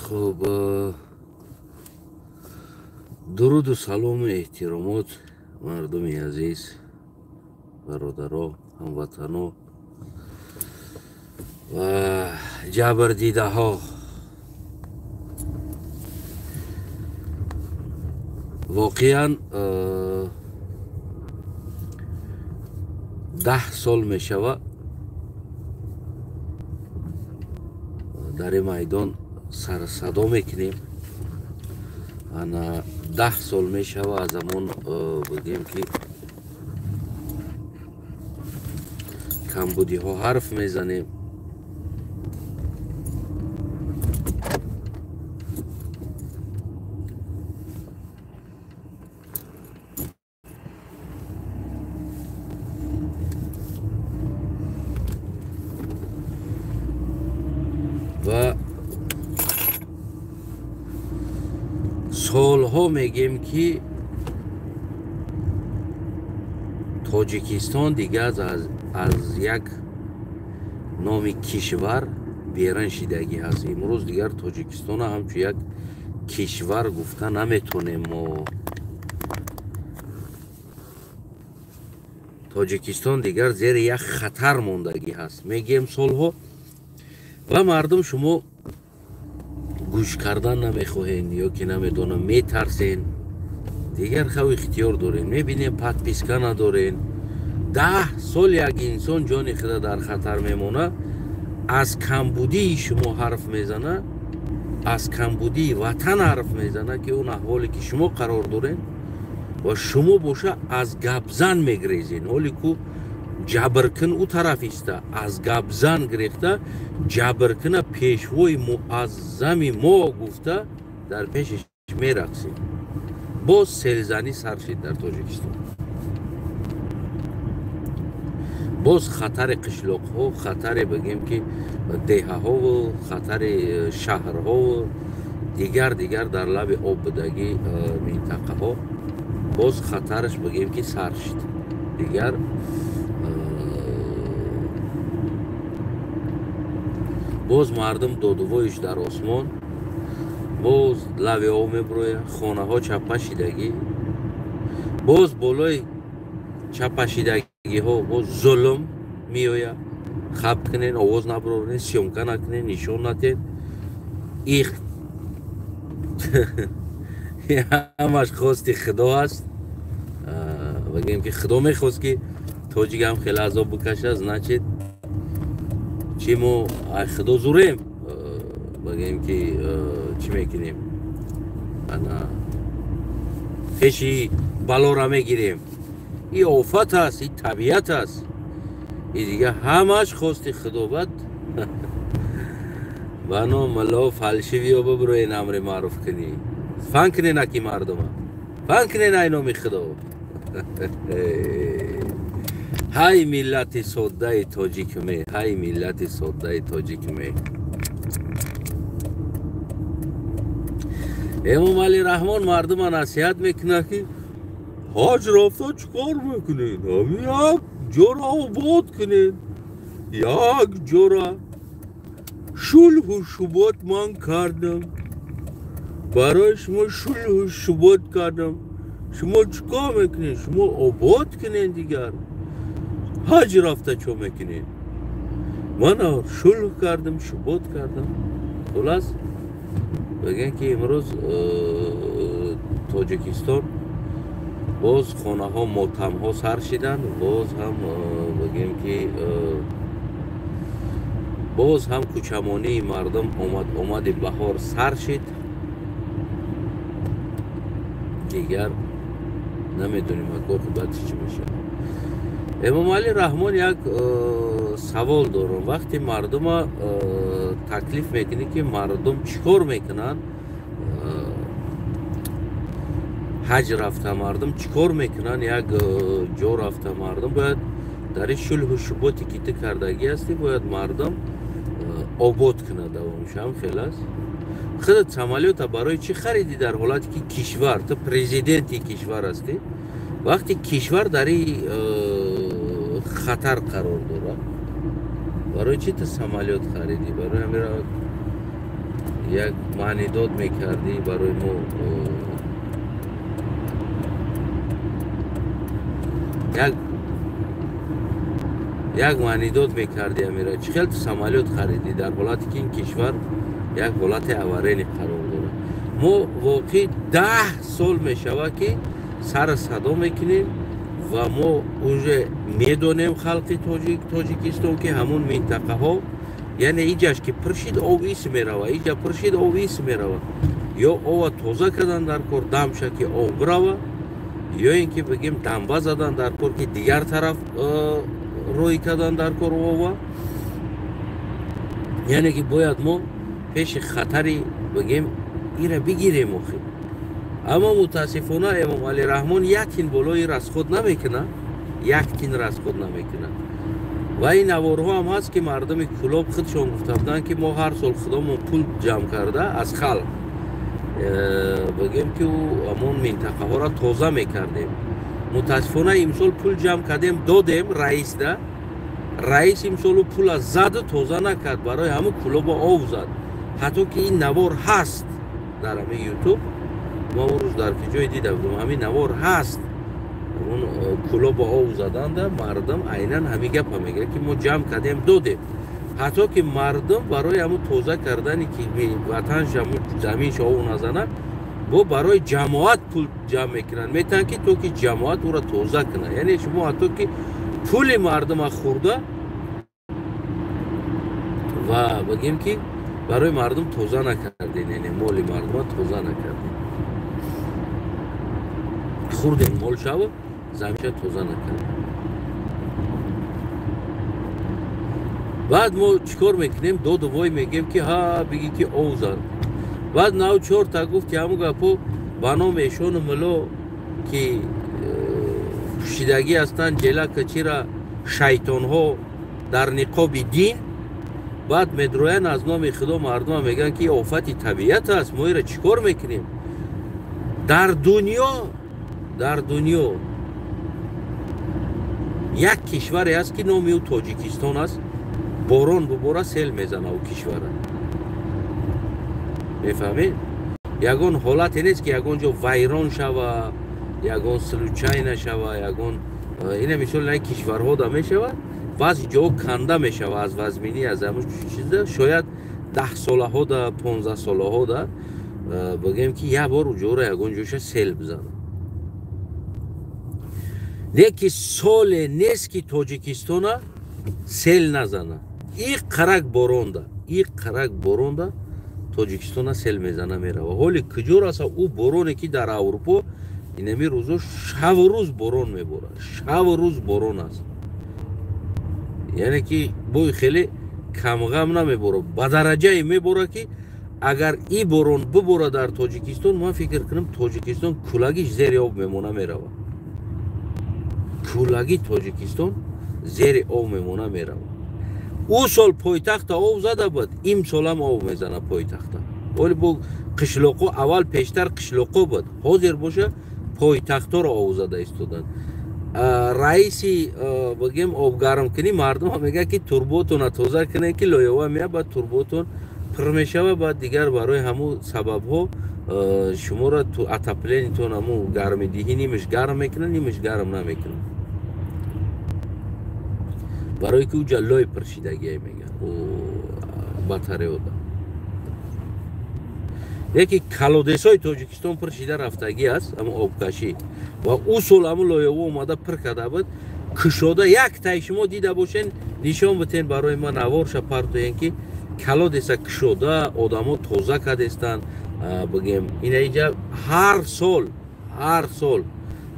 Хуб, дуруду салому эҳтиромот, мардуми азиз, бародаро, ҳамватано ва ҷабрдидаҳо. Воқеан 10 сол мешава дар ин майдон сарсадо мекунем. Ана 10 сол мешава аз ҳамон бигем ки камбудиҳо ҳарф мезанем. Ва солҳо мегем ки Тоҷикистон дигар аз як номи кишвар берун шидагӣ ҳаст. Имрӯз дигар Тоҷикистона ҳамчун як кишвар гуфта наметонем мо. Тоҷикистон дигар зери як хатар мондагӣ ҳаст, мегем солҳо. Ва мардум шумо гӯш кардан намехоҳен ё ки намедонам метарсен, дигар хав ихтиёр дорен. Мебинем подписка надорен. 10 сол як инсон ҷони худа дар хатар мемона, аз камбудии шумо ҳарф мезана, аз камбудии ватан ҳарф мезана, ки он аҳволе ки шумо қарор дорен ва шумо боша аз гапзан мегрезен. Ҳоле ку ҷабркун ӯ тараф иста, аз гапзан гирехта ҷабркуна пешвои муаззами мо гуфта дар пешаш мерақсем. Боз селзанӣ сар шид дар Тоҷикистон. Боз хатари қишлоқҳо, хатаре бигем ки деҳаҳову хатари шаҳрҳову дигар дигар дар лаби об будагӣ минтақаҳо боз хатараш бигем ки сар шид. Дигар боз мардум додувоиш дар осмон, боз лави об мебурояд, хонаҳо чаппашидагӣ, боз болои чаппашидагиҳо боз зулм меояд. Хаб кунен, овоз набарорен, съёмка накунен, нишон натен. Их ҳамаш хости Худо аст. Бигем ки Худо мехост ки тоҷик ҳам хеле азоб бикашад, значит чӣ мо ай Худо зурем, бигем ки чӣ мекунем, ана пеши балора мегирем. И офат аст, и табиат аст, и дигар ҳамаш хости Худо. Бад бано мало фалшивиё бибуроен, амри маъруф кунӣ, фан кунен аки мардума, фан кунен ай номи Худо. Ҳай миллати соддаи тоҷикме, ҳай миллати соддаи тоҷикме. Эмомалӣ Раҳмон мардума насиҳат мекунад ки ҳаҷ рафта чӣ кор мекунед? Як ҷора обод кунед, як ҷора шулҳу шубот ман кардам, барои шумо шулҳу шубот кардам. Шумо чӣ кор мекунед? Шумо обод кунед, дигар ҳаҷ рафта чо мекунед? Ман шулҳ кардам, шубот кардам. Хулас бигем ки имрӯз Тоҷикистон боз хонаҳо мотамҳо сар шиданд, боз ҳам бигем ки боз ҳам кӯчамонии мардум омад, омади баҳор сар шид. Дигар намедонем оқибати чӣ мешавад. Эмомалӣ Раҳмон, як савол дорам. Вақте мардума таклиф мекунӣ ки мардум чӣ кор мекунанд, ҳаҷ рафта мардум чӣ кор мекунанд, як ҷо рафта мардум бояд дар ин шулҳу шуботе ки ту кардагӣ ҳастӣ, бояд мардум обод кунад. Давомшам хел аст. Худат самолёта барои чӣ харидӣ дар ҳолате ки кишвар, ту президенти кишвар ҳастӣ, вақте кишвар дар ин хатар қарор дорад, барои чӣ ту самолёт харидӣ? Барои ҳамира Як маънидод мекардӣ барои мо. Як маънидод мекардӣ, амира. Чӣ хел ту самолёт харидӣ дар ҳолате ки ин кишвар як ҳолати аварийный қарор дорад? Мо воқеъ 10 сол мешавад, ки сар садо мекунем ва мо уже медонем, халқи тоҷик, Тоҷикистон, ки ҳамун минтақаҳо, яъне иҷаш ки пиршид, об ис мерава, иҷа пиршид, об ис мерава. Ё ова тоза кардан дар кор, дамша ки об бирава, ё ин ки бигем, дамба задан дар кор, ки дигар тараф рӯй кардан дар кор ова. Яъне ки бояд мо пеши хатари, бигем, ира бигирем охир. Аммо мутаассифона Эмомалӣ Раҳмон як тин болои расход намекунад, як тин расход намекунад. Ва ин наворҳо ҳам ҳаст, ки мардуми Кӯлоб худшон гуфта буданд, ки мо ҳар сол худомон пул ҷамъ карда аз халқ, бигем, ки ӯ ҳамон минтақаҳоро тоза мекардем. Мутаассифона имсол пул ҷамъ кардем, додем раисда, раис имсол ӯ пула заду тоза накард, барои ҳамун Кӯлоба ов зад. Ҳатто ки ин навор ҳаст дар ҳамин Ютуб, ма он рӯз дар ки ҷое дида будам, ҳамин навор ҳаст. Он Кӯлоба ов заданда мардум айнан ҳамин гапа мегӯяд, ки мо ҷамъ кардем, додем, ҳатто ки мардум барои ҳамун тоза кардани ки ватанша, заминша ов назанад, бо барои ҷамоат пул ҷамъ мекунанд, метаванд, ки то ки ҷамоат ӯро тоза кунад. Яъне шумо ҳатто ки пули мардума хӯрда ва, бигем, ки барои мардум тоза накардем, яъне моли мардума тоза накардем, хӯрдем молшаву заминша тоза накардем. Баъд мо чӣ кор мекунем? Доду вой мегем, ки ҳа, бигӣ ки ов зад. Баъд нав чорта гуфт, ки ҳамун гапҳо ба номи эшону муло, ки пӯшидагӣ ҳастанд, ҷелака чира, шайтонҳо дар ниқоби дин. Баъд медроянд, аз номи худо мардума мегӯянд, ки офати табиат аст, мо ира чӣ кор мекунем? Дар дунё як кишваре ҳаст, ки номи ӯ Тоҷикистон аст. Борон бубора, сел мезана ӯ кишвара, мефаҳмед? Ягон ҳолате нест, ки ягон ҷо вайрон шава, ягон случай нашава, ягон ина мисол на кишварҳо да мешавад, баъзи ҷоҳо канда мешава аз вазминӣ, аз ҳамун чиза. Шояд 10 солаҳо да, 15 солаҳо да, бигем, ки як бор ҷоро, ягон ҷоша сел бизанад. Леки соле нест, ки Тоҷикистона сел назана. И қарак боронда, и қарак боронда Тоҷикистона сел мезана, мерава. Ҳоли куҷо раса ӯ бороне, ки дар Аврупо инами рӯзо шаву рӯз борон меборад, шаву рӯз борон аст. Яъне ки бой хеле камғам намеборад, ба дараҷае меборад, ки агар и борон биборад дар Тоҷикистон, ман фикр кунам, Тоҷикистон кулагиш зери об мемона, мерава. Кулаги Тоҷикистон зери об мемона, мерава. Ӯ сол пойтахта об зада буд, имсолам об мезана пойтахта. Оли бо қишлоқо, аввал пештар қишлоқо буд, ҳозир боша пойтахторо об зада истоданд. Раиси, бигем, обгармкунӣ мардум мегӯяд, ки турботона тоза кунед, ки лоёва меяд, баъд турботон пур мешавад. Баъд дигар барои ҳамун сабабҳо шуморо отопление тон, ҳамун гармидиҳӣ, нимаш гарм мекунад, нимаш гарм намекунад, барое ки уҷа лой пиршидагие, мегӯяд, батареода. Яке колодец ҳои Тоҷикистон пур шида рафтагӣ аст, ҳамн обкашӣ. Ва ӯ сол ҳамн лоёво омада пур карда буд, кушода. Як тай шумо дида бошен, нишон битен барои ман, наворша партоен, ки колодец а кушода одамо тоза кардестанд. Бигем, ина иҷа ҳар сол, ҳар сол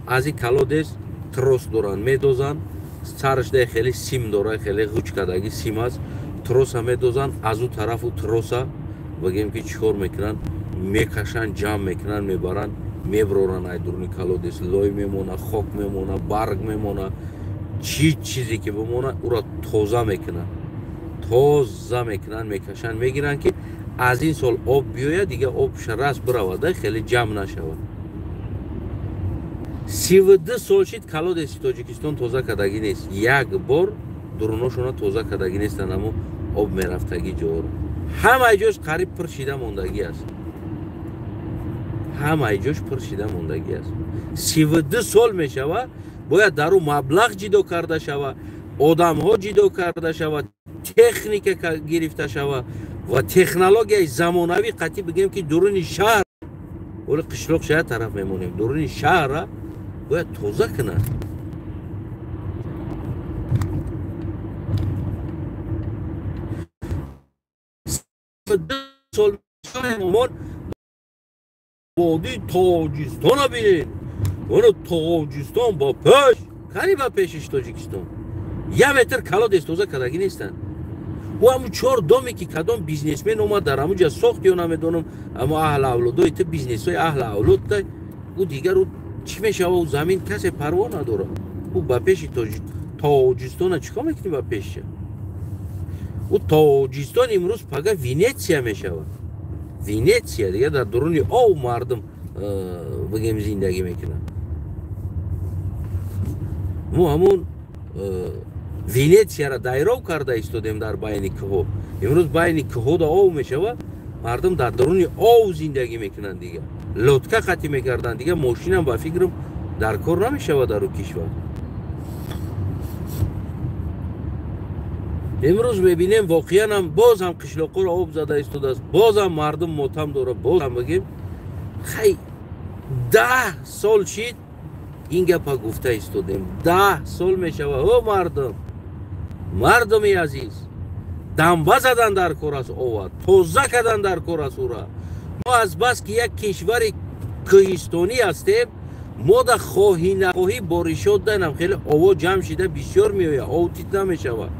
аз ин колодец трос доранд, медозанд. Сарашда хеле сим дора, хеле ғуч кардаги сим аст. Троса медозанд, аз ӯ тарафу троса, бигем, ки чӣ кор мекунанд? Мекашанд, ҷамъ мекунанд, мебаранд, меброранд. Ай дуруни колодец лой мемона, хок мемона, барг мемона, чӣ чизе ки бимона, ӯро тоза мекунанд, тоза мекунанд, мекашанд, мегиранд, ки аз ин сол об биёяд, дига об раст биравада, хеле ҷамъ нашавад. 32 сол шид, колодец и Тоҷикистон тоза кардагӣ нест. Як бор дуруношона тоза кардагӣ нестанд, амо об мерафтагӣ ҷоро. Ҳамаи ҷош қариб пур шида мондагӣ аст. Ҳамаи ҷош пур шида мондагӣ аст. 32 сол мешава, бояд дар ӯ маблағ ҷидо карда шава, одамҳо ҷидо карда шава, техника гирифта шава ва технологияи замонавӣ қатъӣ бигем ки дуруни шаҳр, оли қишлоқ шая тараф мемонем, дуруни шаҳрра бояд тоза кунад. Сол боди Тоҷистона бинед, оно Тоҷистон ба пеш, кани ба пешиш Тоҷикистон. Як метр калодес тоза кардагӣ нестанд. Ӯ ҳамун чор доме ки кадом бизнесмен омад дар ҳамун ҷа сохт ё намедонам, аммо аҳли авлодои ту бизнесҳои аҳли авлод та, ӯ дигар ӯ чӣ мешава, ӯ замин касе парво надорад. Ӯ ба пеши Тоҷистона чӣ кор мекунӣ ба пешша? Ӯ Тоҷистон имрӯз пага Венетсия мешавад. Венетсия дигар дар дуруни ов мардум бигем зиндагӣ мекунанд. Мо ҳамун Венетсияро дайров карда истодем дар байни кӯҳҳо. Имрӯз байни кӯҳҳода ов мешавад, мардум дар дуруни ов зиндагӣ мекунанд, дигар лодка қатӣ мекарданд, дигар мошинам ба фикрам дар кор намешавад дар ӯ кишвар. Имрӯз мебинем воқеан ҳам боз ҳам қишлоқҳоро об зада истодааст, боз ҳам мардум мотам дорад, боз ҳам бигем хай 10 сол шид ин гапа гуфта истодем, 10 сол мешавад. О мардум, мардуми азиз, дамба задан дар кор аст, ова тоза кардан дар кор аст. Ура мо аз бас ки як кишвари кӯҳистонӣ ҳастем, мо да хоҳӣ нахоҳӣ боришот данам хеле ово ҷамъ шида бисёр меояд, ов тит намешавад.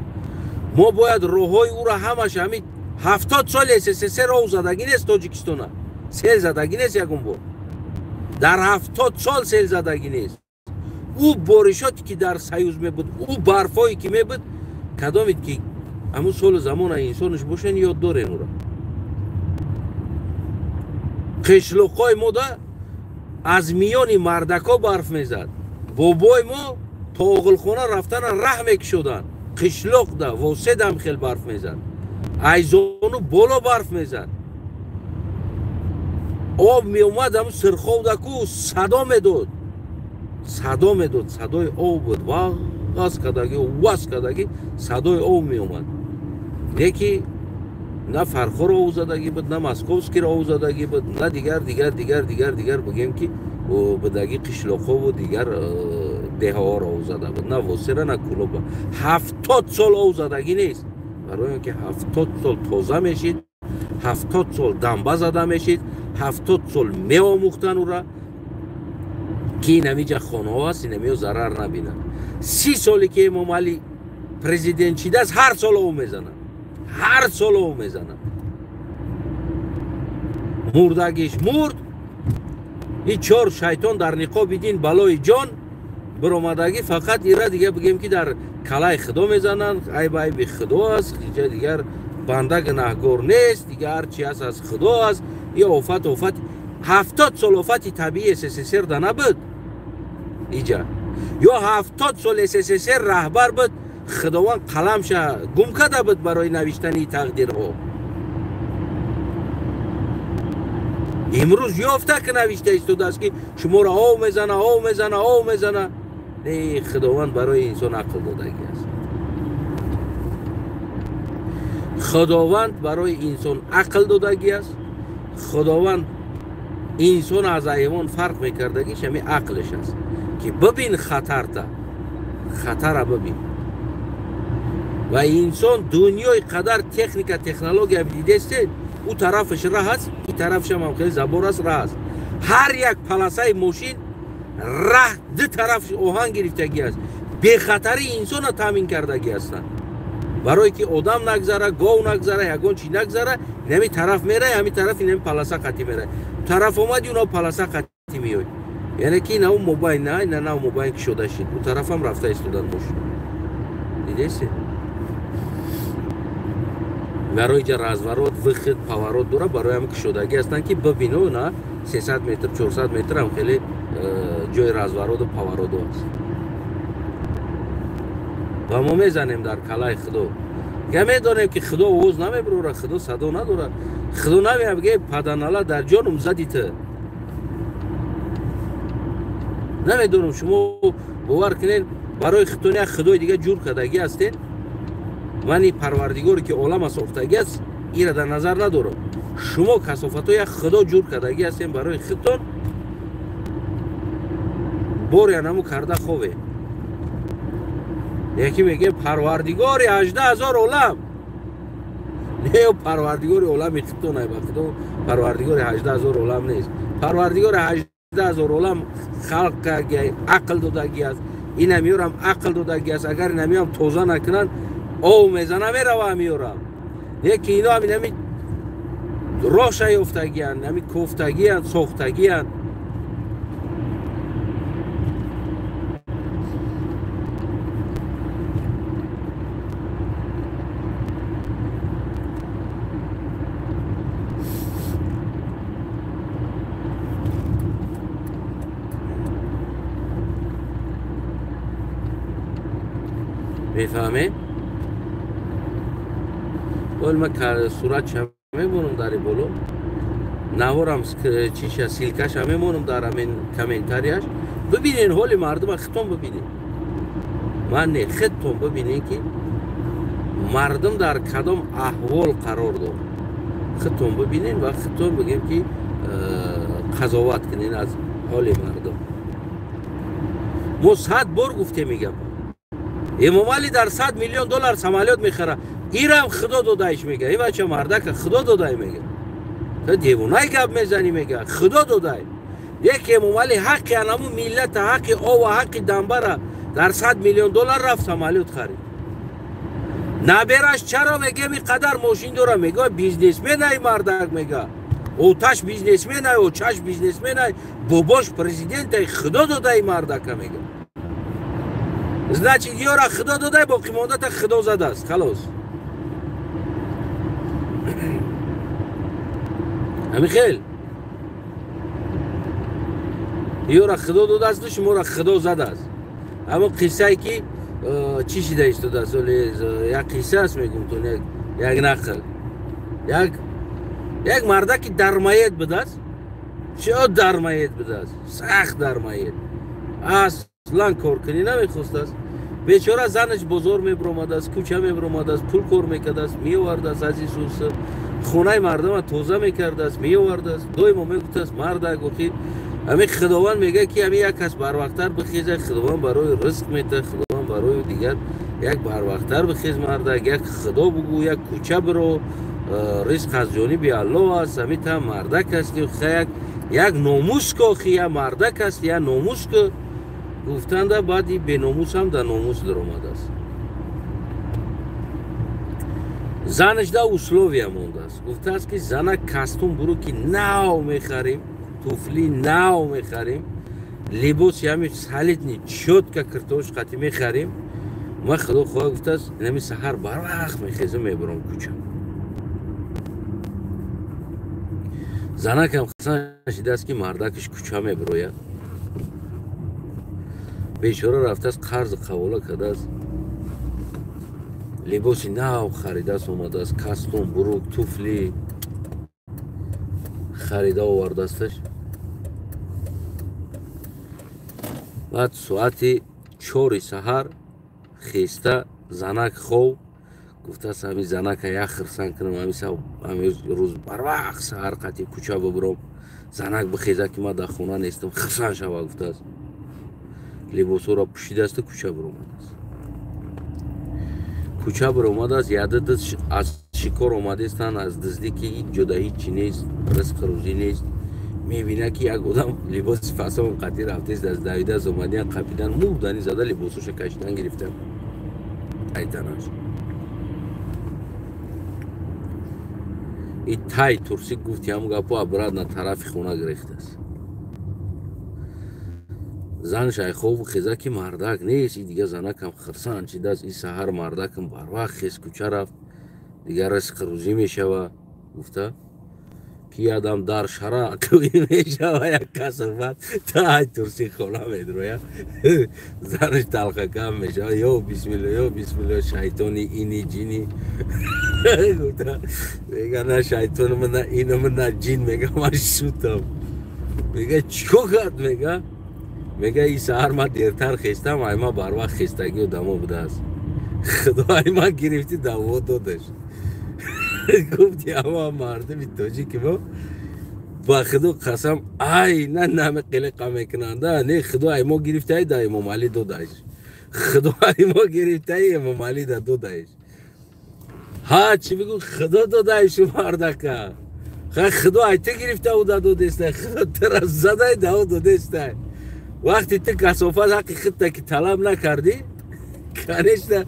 Мо бояд роҳҳои ӯро ҳамаш ҳамин 70 соли СССР ов задагӣ нест Тоҷикистона, сел задагӣ нест ягон бор. Дар 70 сол сел задагӣ нест. Ӯ боришоте ки дар Союз мебуд, ӯ барфое ки мебуд, кадомед ки ҳамун солу замона инсонаш бошен ёд дорем ӯро. Қишлоқҳои мо да аз миёни мардако барф мезад. Бобои мо то оғилхона рафтана раҳ мекушоданд. Қишлоқ да воседам хел барф мезад, айзону боло барф мезад. Об меомад ҳамун сирховдаку садо медод, садо медод, садои об буд, ваз кардагӣ, ваз кардагӣ садои об меомад. Леки на Фархоро ов задагӣ буд, на Московскиро ов задагӣ буд, на дигар дигар дигар дигар дигар бигем ки будаги қишлоқҳову дигар деҳаҳоро ов зада буд, на Восера, на Кулоба. 70 сол ов задагӣ нест. Барои он ки 70 сол тоза мешид, 70 сол дамба зада мешид, 70 сол меомӯхтан ӯра ки инамиҷа хонаҳо аст, инамиё зарар набинанд. 30 соле ки Эмомалӣ президент шидааст, ҳар сол ов мезанад, ҳар сол ов мезанад. Мурдагиш мурд, ин чор шайтон дар ниқоби дин балои ҷон биромадагӣ, фақат ира дига бигем ки дар калаи худо мезананд, айб айби худо аст, иҷа дигар банда гунаҳгор нест, дигар ҳар чи аст аз худо аст. И офат офат 70 сол офати табиии СССР да набуд иҷа, ё 70 сол СССР раҳбар буд, худованд қаламша гум карда буд барои навиштани тақдирҳо. Имрӯз ёфта ки навишта истодааст ки шуморо ов мезана, ов мезана, ов мезана. Не, худованд барои инсон ақл додагӣ аст. Худованд барои инсон ақл додагӣ аст. Худованд инсон аз ҳайвон фарқ мекардагиш ҳамин ақлиш аст ки бибин хатарта, хатара бибин. Ва инсон дунёи қадар техника, технология дидестед, ӯ тарафаш раҳ аст, ин тарафшам ҳам хеле забор аст, раҳ аст. Ҳар як паласаи мошин раҳ ду тараф оҳан гирифтагӣ аст. Бехатарии инсонро таъмин кардагӣ ҳастанд. Барое ки одам нагзара, гов нагзара, ягон чи нагзара, инами тараф мерай, ҳамин тараф инами паласа қатӣ мерай. Тараф омади, уна паласа қатӣ меой. Яъне ки ина мобайн на, ина нав мобайн кушода шид. Ӯ тарафам рафта истодан мошин. Дидесед? Барои ҷа разворот, выход, поворот дора, барои ҳам кушодагӣ ҳастанд ки бибино на 300 метр, 400 метр ҳам хеле ҷои развороту повороту аст. Ва мо мезанем дар калаи худо. Я медонем ки Худо овоз намебарора, Худо садо надорад. Худо намегӯяд паданала дар ҷонум зади ту. Намедонам шумо бовар кунед, барои худтон як худои дига ҷур кардагӣ ҳастед. Ман ин парвардигоре ки олама сохтагӣ аст, ира дар назар надорам. Шумо касофатҳо як худо ҷур кардагӣ ҳастед барои худтон, боре анаму карда хове. Яке мегӯяд парвардигори 18,000 олам. Не, парвардигори олами худтон ай, ба худо парвардигори 18,000 олам нест. Парвардигори 18,000 олам халқ кардагӣ, ақл додагӣ аст. Ин амиёрам ақл додагӣ аст. Агар ин амиёрам тоза накунанд, ов мезана мерава амиёрам. Яке ино ҳамин ҳамин роҳша ёфтагианд, ҳамин кофтагианд, сохтагианд. Мефаҳмед? Ҳол ман суратша мемонам дар ин боло, наворам чиша силкаша мемонам дар ҳамин комментарияш. Бибинен ҳоли мардума, худтон бибинед. Ман не, худтон бибинед ки мардум дар кадом аҳвол қарор дорад. Худтон бибинед ва худтон бигем ки қазоват кунед аз ҳоли мардум. Мо 100 бор гуфтем ин гапа. Эмомалӣ дар 100 миллион доллар самолёт мехара. Ирам худо додаиш мега. Ин бача мардака худо додай мега. Ту девонай гап мезанӣ мега. Худо додай. Яке Эмомалӣ ҳаққи анаму миллата, ҳаққи ова, ҳаққи дамбара дар 100 миллион доллар рафт самолёт харид. Набераш чаро мегем ин қадар мошин дора? Мега бизнесмен ай мардак мега. Оташ бизнесмен ай, очаш бизнесмен ай, бобош президент ай, худо додай мардака мега. Значит, ёра худо додай, боқимондата худо задааст. Халос. Ҳамин хел. Ёра худо додааст, шуморо худо задааст. Аммо қиссае ки чӣ шида истодааст, як қисса аст мегумтон, як нақл. Як мардаки дармаед будааст. Чӣ дармаед будааст? Сахт дармаед. Аслан коркунӣ намехостааст. Бечора занаш бозор мебиромадааст, кӯча мебиромадааст, пул кор мекардааст, меовардааст аз Исус, хонаи мардума тоза мекардааст, меовардааст. Доимо мегуфтааст мардак охи ҳамин Худованд мегӯяд ки ҳамин як кас барвақттар бихезад, Худованд барои ризқ метаҳад, Худованд барои дигар як барвақттар бихез мардак, як Худо бугӯ, як кӯча биро, ризқ аз ҷониби Аллоҳ аст, ҳамин та мардак ҳасти, як номус ку, охи як мардак ҳасти, як номус ку. Гуфтанда баъди беномусам дар номус даромадааст. Занаш да условия мондааст. Гуфтааст ки зана кастум буру ки нав мехарим, туфли нав мехарим, либоси ҳами солидни чётка киртош қати мехарим. Ма Худо хоҳад гуфтааст, инами саҳар барвақт мехезам мебарам кӯча. Занакам хасан шидааст ки мардакаш кӯча мебирояд. Бечора рафтааст, қарз қавола кардааст, либоси нав харидааст, омадааст, кастум, бурук, туфли харида овардаасташ. Баъд соати 4 саҳар хеста занак хов гуфтааст ҳамин занака як хирсан кунам, ҳамин рӯз барвақт саҳар қати кӯча бибурам, занак бихезад ки ман дар хона нестам, хирсан шава гуфтааст. Либосҳоро пӯшидааст, кӯча биромадааст. Кӯча биромадааст, яда дыз аз шикор омадастанд, аз дуздӣ ки ҳеҷ ҷода ҳеҷ чи нест, ризқ рӯзӣ нест. Мебинад ки як одам либоси фасон қатӣ рафтааст, аз давидааст, омадиян қапидан, мурдани зада либосҳоша кашидан гирифтан. Айтанаш. И тай турсӣ гуфти ҳамун гапо обратно тарафи хона гирифтааст. Зан шайхов хеза ки мардак нест, и дига занакам хирсан чидааст, и саҳар мардакам барвақт хез кӯча рафт, дигар ризқ рӯзӣ мешава гуфта. Ки адам дар шара мешава, як касофат тай турси хона медроя, занаш талхакам мешава: «Ё бисмилло, ё бисмилло, шайтони ини ҷини». Мега: «На шайтонам, на инам, на ҷин». Мега: «Ман шутам». Мега: «Чико кард?» Мега: «И саҳар ман дертар хестам, ай ма барвақт хестагӣ одамо будааст, худо ай ман гирифти, даво додаш». Гуфти ама мардуми тоҷики мо, ба худо қасам, ай на нами қилиқа мекунанда. Не, худо ай мо гирифтаи, да Эмомалӣ додаш, худо ай мо гирифтаи, Эмомалӣ да додаш. Ҳа, чӣ бигӯ, худо додаишу мардака. Худо ай ту гирифта, уда додестай, худо тура задай, дао додестай. Вақте ту касофат ҳаққи худта ки талаб накардӣ, конечно,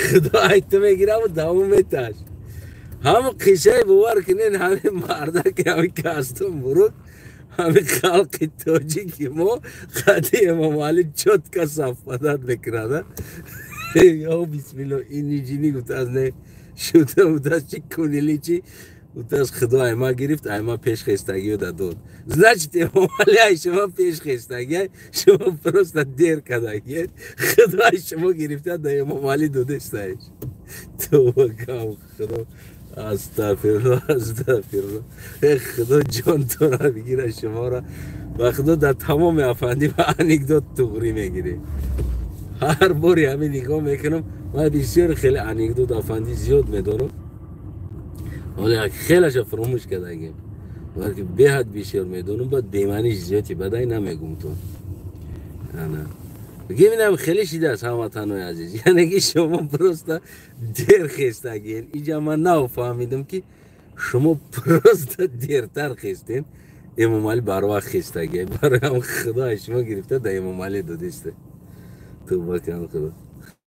худо ай ту мегираву давом меташ. Ҳамон қиссаи, бовар кунед, ҳамин мардаки, ҳамин кастум буруд, ҳамин халқи тоҷики мо қади Эмомалӣ чётко совпадать мекунад. Ё бисмилло, ини ҷини гуфтааст, не шуда будааст, чи кунили, чи гуфтааст, худо айма гирифт, айма пешхестагиё да дод. Значит, Эмомалӣ ай шумо пешхестагия, шумо просто дер кардагиед, худо ай шумо гирифта, да Эмомалӣ додестаеш. Тоба кам, худо, астағфирулло, астағфирулло. Худо ҷон тура бигира, шуморо ба худо. Дар тамоми афандӣ ба анекдот туғрӣ мегирӣ. Ҳар бори ҳамин нигоҳ мекунам, ман бисёр хеле анекдот, афандӣ, зиёд медонам, вале хелаша фуромӯш кардагим, балки беҳад бисёр медонам, баъд бемаъниш зиёди бадай намегум. То бигем, хеле шидааст, ҳамватанои азиз, яъне ки шумо просто дер хестагиен. Иҷа ман нафаҳмидам, ки шумо просто дертар хестен, Эмомалӣ барвақт хестагия, барои худо шумо гирифта, да Эмомалӣ додиста. Тӯба кан, худо.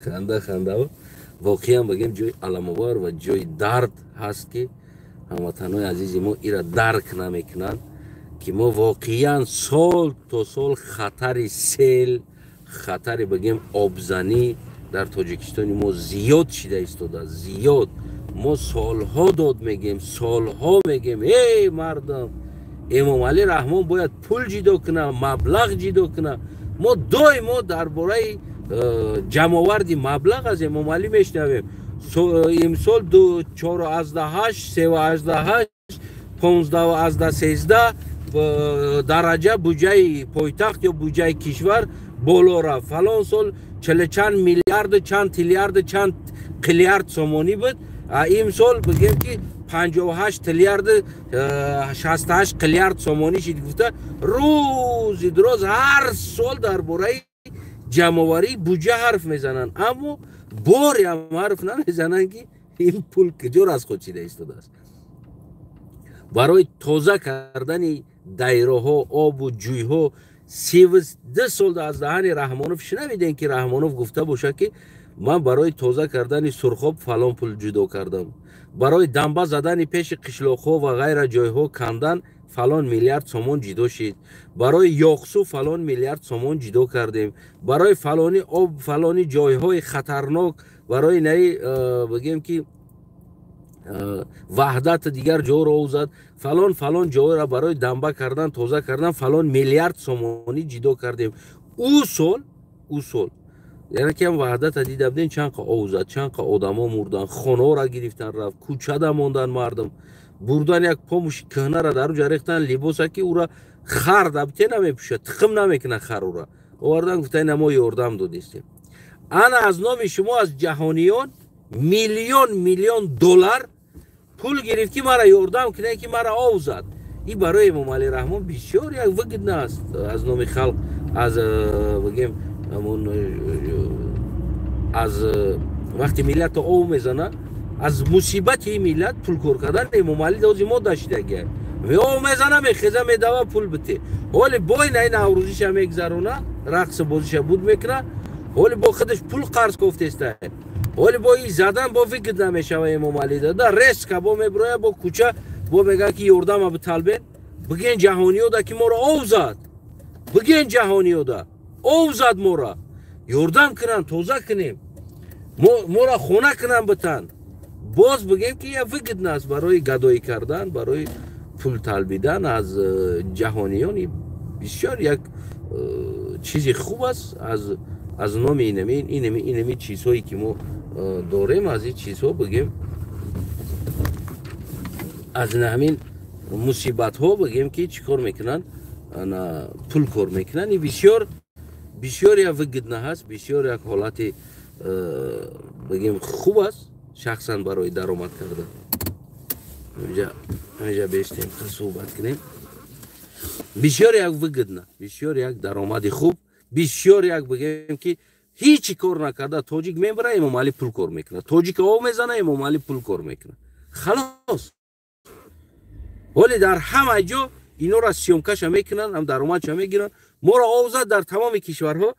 Ханда ханда, воқеан бигем, ҷои аламовар ва ҷои дард ҳаст, ки ҳамватанои азизи мо ира дарк намекунанд, ки мо воқеан сол то сол хатари сел, хатари, бигем, обзанӣ дар Тоҷикистони мо зиёд шида истодааст, зиёд. Мо солҳо дод мегем, солҳо мегем: «Эй мардам, Эмомалӣ Раҳмон бояд пул ҷидо куна, маблағ ҷидо куна». Мо доимо дар бораи ҷамъоварди маблағ аз Эмомалӣ мешунавем. Имсол 4,8, 3,8, 15,13 дараҷа буҷаи пойтахт ё буҷаи кишвар боло рафт, фалон сол чилу чанд миллиарду чанд триллиарду чанд қиллиард сомонӣ буд, имсол, бигем, ки 58 триллиарду 68 қиллиард сомонӣ шид гуфта, рӯзи дуроз ҳар сол дар бораи ҷамъоварии буҷа ҳарф мезананд, аммо бореам ҳарф намезананд, ки ин пул куҷо аз худ шида истодааст. Барои тоза кардани дайроҳо, обу ҷӯйҳо 32 сол аз даҳани Раҳмонов шунавидем, ки Раҳмонов гуфта бошад, ки ман барои тоза кардани Сурхоб фалон пул ҷудо кардам, барои дамба задани пеши қишлоқҳо ва ғайра ҷойҳо кандан фалон миллиард сомон ҷудо шид, барои Ёқсу фалон миллиард сомон ҷудо кардем, барои фалони об, фалони ҷойҳои хатарнок, барои наи, бигем, ки Ваҳдат, дигар ҷоро озад, фалон фалон ҷойро барои дамба кардан, тоза кардан фалон миллиард сомонӣ ҷудо кардем. Ӯ сол, яъне ки ҳам Ваҳдата дида будем, чанд қа ов зад, чанд қа одамо мурдан, хонаҳоро гирифтан рафт, кӯчада мондан мардум, бурдан як помуши кӯҳнара дар уҷа рехтан, либоса ки ура хар дабте намепӯшад, тиқим намекунад хар, ура овардан, гуфта: «Ина мо ёрдам додистем». Ана аз номи шумо аз ҷаҳониён миллион миллион доллар пул гирифт, ки мара ёрдам кунед, ки мара ов зад. И барои Эмомалӣ Раҳмон бисёр як выгодно аст аз номи халқ, аз, бигем, ҳамон аз вақти миллатро ов мезана, аз мусибати ин миллат пулкор кардан Эмомалӣ дози мо дашидагия. Ов мезана, мехеза, медава, пул бите. Ҳоли бой наи наврӯзиша мегзарона, рақсу бозиша буд мекуна, ҳоли бо худаш пул қарз кофтеста. Ҳоли бо и задан бо выгодно мешава Эмомалӣ дада, резко бо мебироя, бо кӯча бо мега, ки ёрдама биталбен, биген ҷаҳониёда, ки моро ов зад, биген ҷаҳониёда, ов зад, мора ёрдам кунанд, тоза кунем, мора хона кунанд, битанд. Боз бигем, ки я выгодно аст барои гадоӣ кардан, барои Пул талбидан аз ҷаҳониён бисёр як чизи хуб аст. Аз номи инами чизҳое ки мо дорем, аз ин чизҳо, бигем, аз ҳамин мусибатҳо, бигем, ки чӣ кор мекунанд, пул кор мекунанд. И бисёр бисёр як выгодно ҳаст, бисёр як ҳолати, бигем, хуб аст шахсан барои даромад кардан. Ҳамиҷа бештем, суҳбат кунем. Бисёр як выгодно, бисёр як даромади хуб, бисёр як, бигем, ки ҳечи кор накарда тоҷик мебара, Эмомалӣ пул кор мекунад. Тоҷик ов мезана, Эмомалӣ пул кор мекунад. Халос. Ҳоле дар ҳама ҷо инора съёмка ша мекунанд, ҳам даромадша мегиранд. Моро ов зад, дар тамоми кишварҳо,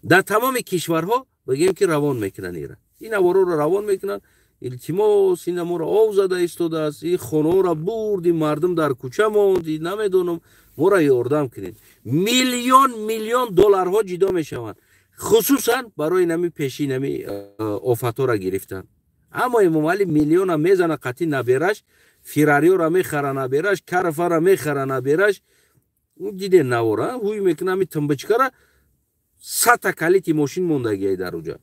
дар тамоми кишварҳо, бигем, ки равон мекунанд ира, ин авороро равон мекунанд: «Илтимос, ина моро ов зада истодааст, и хонаҳоро бурди, мардум дар кӯча монд, намедонам, моро ёрдам кунед». Миллион миллион долларҳо ҷидо мешаванд, хусусан барои нами пеши нами офатҳоро гирифтан. Аммо Эмомалӣ миллиона мезана, қатъи набераш Феррариёра мехара, набераш Карафара мехара, набераш диден навора ҳуй мекуна, ами тумбочка ра 100-та калити мошин мондагиай дар уҷа.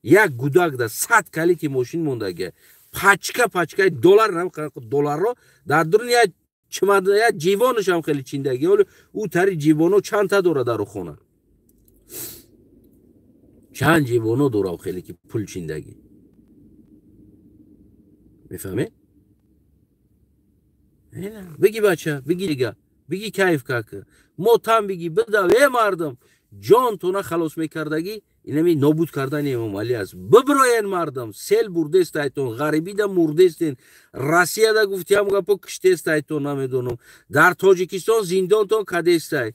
Як гудак да 100 калити мошин мондагиай, пачка пачкаи доллар, долларро дар дуруни як чимада, як ҷивонашам хеле чиндаги. Ҳоло ӯ тари ҷивоно чандта дора дару хона, чанд ҷивоно дора хеле ки пул чиндагӣ, мефаҳме? Биги, бача, биги, дига биги, кайф как мо там биги, бидав. Э, мардум, ҷонтона халос мекардагӣ инами нобуд кардани Эмомалӣ аст. Бибироен, мардум, сел бурдестайтон, ғарибида мурдестен, Россияда гуфтиам гапо киштестайтон, намедонам, дар Тоҷикистон зиндонтон кадестай.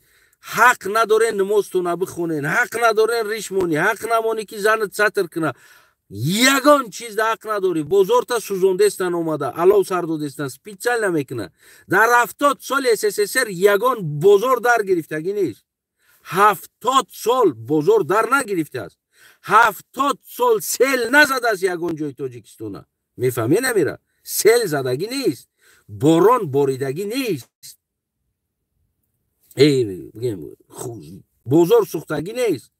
Ҳақ надорен намозтона бихонен, ҳақ надорен ришмонӣ, ҳақ намонӣ ки занат сатр куна, ягон чизда ҳақ надорӣ. Бозорта сӯзондестан, омада алов сар додестан, специально мекуна. Дар 70 соли СССР ягон бозор дар гирифтагӣ нест. 70 сол бозор дар нагирифтааст, 70 сол сел назадааст ягон ҷои Тоҷикистона. Мефаҳме намера? Сел задагӣ нест, борон боридагӣ нест, бозор сӯхтагӣ нест.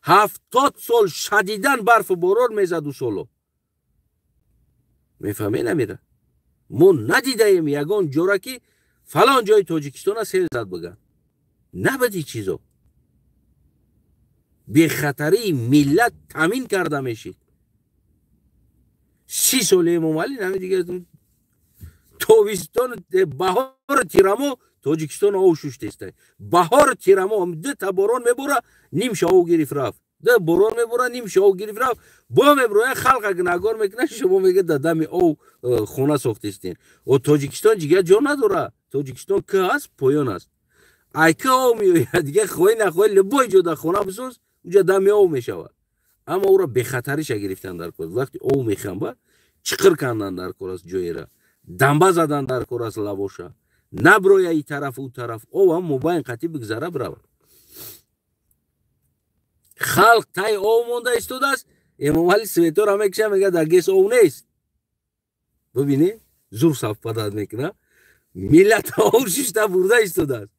70 сол шадидан барфу борон мезаду соло. Мефаҳме намера? Мо надидаем ягон ҷора ки фалон ҷои Тоҷикистона сел зад биган. Набади чизо бехатарии миллат таъмин карда мешид. 30 соли Эмомалӣ нами дигар тобистон, баҳору тирамо Тоҷикистон ов шуштеста. Баҳору тирамо дута борон мебора, нимша ов гирифт рафт, ду борон мебора, нимша ов гирифт рафт. Бо меброя, халқа гунаҳгор мекунад. Шумо мегӯед, дар дами ов хона сохтестен. О, Тоҷикистон ҷига ҷо надора. Тоҷикистон кӯ аст, поён аст, ай кӯ ов меояд. Дига хоҳӣ нахоҳӣ, любой ҷо дар хона бисоз, уҷа дами ов мешавад. Аммо ӯро бехатариша гирифтан дар кор. Вақти ов мехамба, чиқир кандан дар кор аст, ҷоера дамба задан дар кор аст, лавоша наброя и тараф, ӯ тараф, овам мобайн қатӣ бигзара, бирава. Халқ таи ов монда истодааст, Эмомали свет ора мекиша, мега, дар ГЭС ов нест. Бибинӣ, зур совпадать мекуна. Миллат ов шишта бурда истодааст,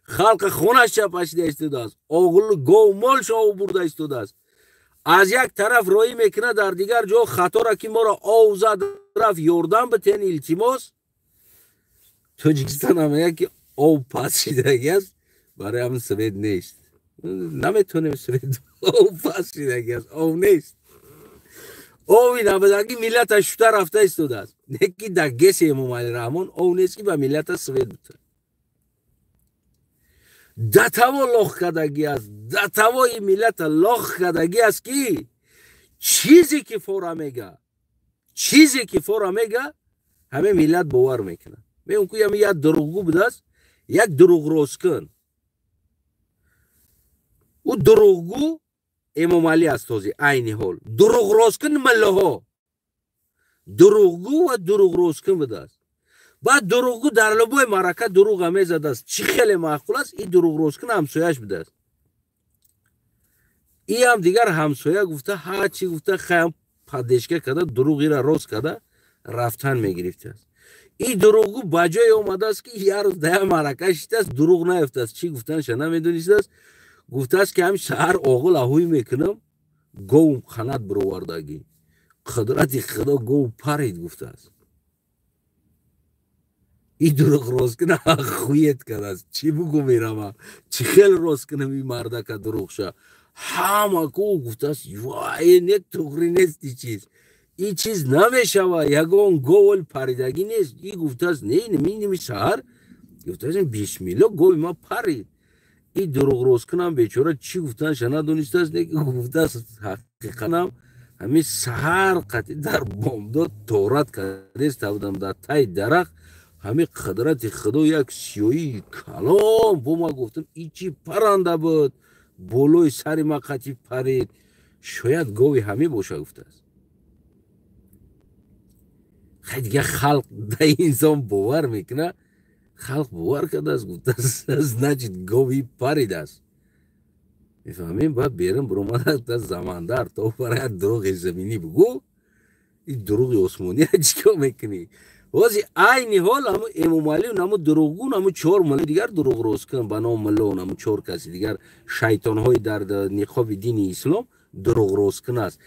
халқа хонаш чапашида истодааст, оғул, гов, молш ов бурда истодааст. Аз як тараф роӣ мекунад, дар дигар ҷо хатора ки моро ов зад рафт, ёрдам битен, илтимос. Тоҷикистон ҳам мега ки ов паст шидаги аст, барои ҳамин свет нест, наметонем свет, ов паст шидаги аст, ов нест. Ови набудаги миллата шута рафта истодааст. Не ки дар ГЭСи Эмомалӣ Раҳмон ов нест, ки ба миллата свет бита. Датаво лох кардагӣ аст, датавои миллата лох кардагӣ аст, ки чизе ки фора мега, чизе ки фора мега, ҳаме миллат бовар мекунад. Мегӯм ку, ями як дурӯғгӯ будааст, як дурӯғросткун. Ӯ дурӯғгӯ Эмомалӣ аст. Ҳозир айни ҳол дурӯғросткун миллаҳо дурӯғгӯ ва дурӯғросткун будааст. Баъд дурӯғгӯ дар любой маърака дурӯға мезадааст, чӣ хеле маъқул аст. И дурӯғросткун ҳамсояш будааст, иам дигар ҳамсоя гуфта, ҳарчи гуфта, хаям поддержка карда, дурӯғира рост карда рафтан мегирифтааст. И дурӯғгӯ ба ҷое омадааст, ки як рӯз дая маърака шидааст, дурӯғ наёфтааст, чӣ гуфтанаша намедонистааст. Гуфтааст, ки ҳамин саҳар оғил аҳуй мекунам, говм қанат бировардагӣ, қудрати Худо, гов парид, гуфтааст. И дурӯғ рост кина хует кардааст. Чӣ бугӯ мерама, чӣ хел рост кунам и мардака дурӯғша? Ҳама ку гуфтааст: вай, не, туғри нест, и чиз, и чиз намешава, ягон говол паридагӣ нест. И гуфтааст: не, миними саҳар, гуфтааст, бисмилло, гови ма парид. И дурӯғ рост кунам, бечора, чӣ гуфтанаша надонистааст. Не, гуфтааст, ҳақиқатам ҳамин саҳар қатӣ дар бомдод торат кардеста будам дар таи дарахт, ҳамин қудрати Худо, як сиёҳии калон бо ма. Гуфтам, и чӣ паранда буд, болои сари ма қатӣ парид, шояд гови ҳамин боша, гуфтааст. Хай, дига халқ да инсон бовар мекуна. Халқ бовар кардааст, гуфтааст, значит, гови паридааст. Мефаҳмем? Баъд берун биромада, замандар то барояд дурӯғи заминӣ бугӯ, и дурӯғи осмонира чӣ кор мекунӣ? Ҳози айни ҳол ҳаму Эмомалӣ, наму дурӯғгӯ, наму чор мулло дигар дурӯғ рост кун ба ном мулло, наму чор каси дигар, шайтонҳои дар ниқоби дини ислом дурӯғ рост кун аст.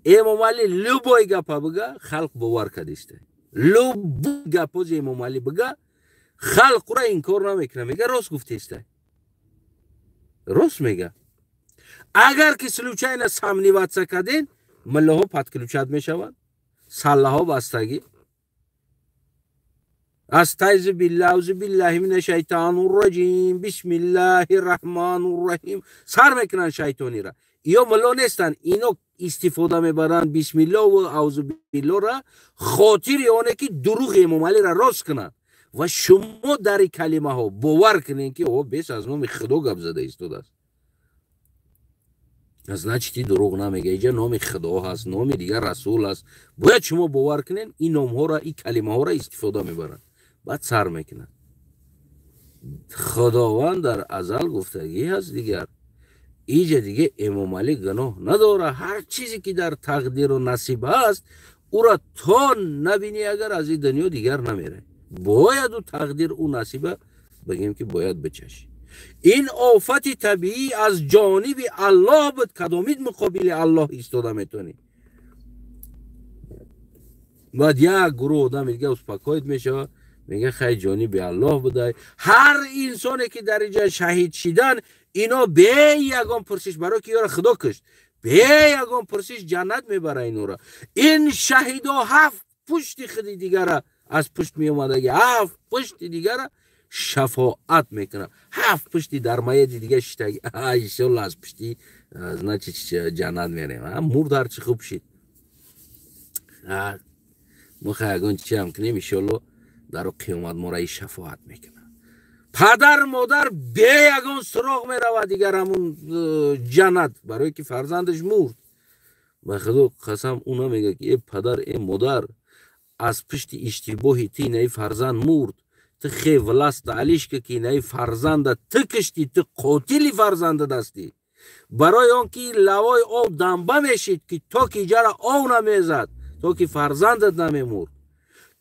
Эмомалӣ любой гапа бига, халқ бовар кардиста. Любой гапози Эмомалӣ бига, халқ ура инкор намекуна, мега, рост гуфтеста, рост мега. Агар ки случайно сомневаться карден, муллоҳо подключать мешаванд, саллаҳо бастагӣ, астайзу билла, аузу биллаҳи мина шайтону раҷим, бисмиллаҳи раҳмону раҳим, сар мекунанд шайтонира. Ё мулло нестанд, ино истифода мебаранд бисмиллову аузу биллора хотири оне ки дурӯғи Эмомалиро рост кунанд ва шумо дар ин калимаҳо бовар кунед, ки о бес аз номи Худо гап зада истодааст, значит, и дурӯғ намега, иҷа номи Худо ҳаст, номи дигар расул ҳаст, бояд шумо бовар кунед. Ин номҳоро, ин калимаҳоро истифода мебаранд, баъд сар мекунанд. Худованд дар азал гуфтагӣ ҳаст. Дигар иҷа диге Эмомалӣ гуноҳ надорад. Ҳар чизе ки дар тақдиру насиб ҳаст, ӯра то набинӣ, агар аз ин дунё дигар намерай, бояд ӯ тақдир, ӯ насиба бигем, ки бояд бичашӣ. Ин офати табиӣ аз ҷониби Аллоҳ буд, кадомид муқобили Аллоҳ истода метавонӣ? Баъд як гурӯҳ одами дига успокоить мешавад, мега, хай, ҷониби Аллоҳ будай. Ҳар инсоне ки дар инҷа шаҳид шидан, ино бе ягон пурсиш, барои ки ёро Худо кушт, бе ягон пурсиш ҷаннат мебара инора. Ин шаҳидо ҳафт пушти худи дигара аз пушт меомадаги, ҳафт пушти дигара шафоат мекунад, ҳафт пушти дар маяди дига шиштаги. Иншолла, аз пушти, значит, ҷаннат мерем. Мурд, ҳарчи хуб шид, мо хай ягон чиам кунем, иншолло, дар қиёмат моро и шафоат мекунад. Падар модар бе ягон суроғ меравад дигар ҳамун ҷаннат, барое ки фарзандаш мурд. Ба Худо қасам, ӯ намега, ки э падар, э модар, аз пушти иштибоҳи ту инаи фарзанд мурд, ту хе власта алишка, ки инаи фарзанда ту киштӣ, ту қотили фарзанда дастӣ. Барои он ки лавои об дамба мешид, ки то ки иҷара ов намезад, то ки фарзандат намемурд,